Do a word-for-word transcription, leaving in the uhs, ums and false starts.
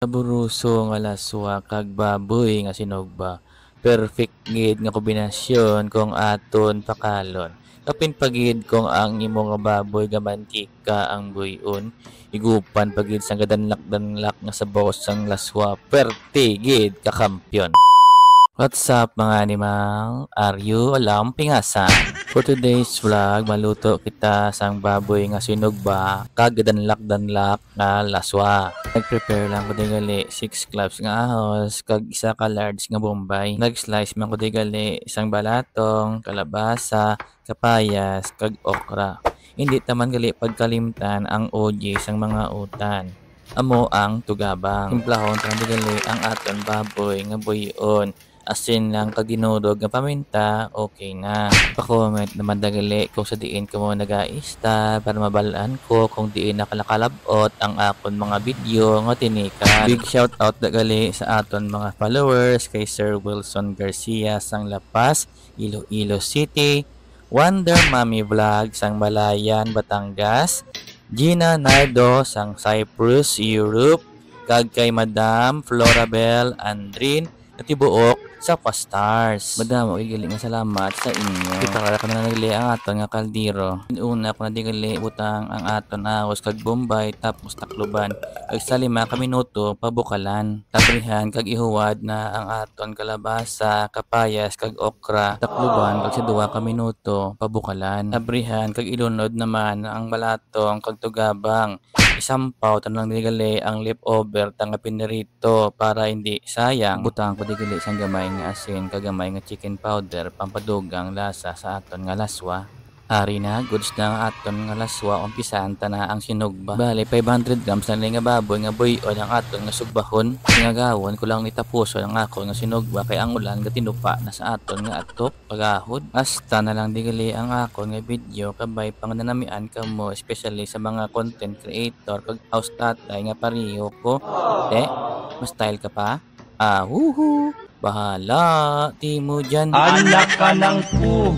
Saboroso nga laswa kag baboy nga sinugba. Perfect gid nga kombinasyon kung aton pakalon. Kapin pa gid kung ang imo nga baboy nga mantika ang buy-on, higupan pa gid sang kadanlak-danlak nga sabaw sang laswa. Perte gid ka kampiyon. What's up, mga animal? Are you alam pingasan? For today's vlog, maluto kita sang baboy nga sinugba kag danlak-danlak nga laswa. Nag-prepare lang ko digali six cloves nga ahos kag isa ka large nga bombay. Nag-slice man ko digali sang balatong, kalabasa, kapayas, kag okra. Hindi ta man gali pagkalimtan ang O G sang mga utan. Amo ang tugabang. Timplahon ta lang digali ang aton baboy nga buy-on. Asin lang kag dinurog nga paminta, okay na. Pa-comment naman digali kung sa diin kamo nag-aista para mabal-an ko kung diin na ka nakalab-ot ang akon mga video nga tinikan. Big shout out digali sa aton mga followers, kay Sir Wilson Garcia sang La Paz, Iloilo City, Wonder Mommy Vlog sang Malayan, Batangas, Gina Nardo sang Cyprus, Europe, kag kay Madam Florabel Andrin nga tibuok sa Pastars. Madamo kay gali nga salamat sa inyo. Prepara ko na lang digali ang aton nga kaldero. Una ko na digali butang ang aton ahos kag bombay, tapos takluban. Kag sa lima ka minuto, pabukalan. Abrihan kag ihuwad na ang aton kalabasa, kapayas, kag okra. Takluban kag sa duha ka minuto, pabukalan. Abrihan kag ilunod naman ang balatong kag tugabang. Isampaw ta lang digali ang leftover ta nga pinirito para hindi sayang. Butang ko digali sang gamay nga asin kag gamay nga chicken powder pampadugang lasa sa aton nga laswa. Ari na, goods na ang aton nga laswa, umpisahan ta na ang sinugba. Bali, five hundred grams na lang nga baboy nga buy-on ang aton nga sugbahon. Ngagawon ko lang ni tapuson ang akon nga sinugba kay ang ulan gatinupa na sa aton nga atok pagahod. Hasta na lang digali ang akon nga video, kabay pangnanamian kamo, especially sa mga content creator kag house tatay nga pareho ko. Te, ma-style ka pa? Ahuhu! Bahala, timo dyan. Anak ka ng pu-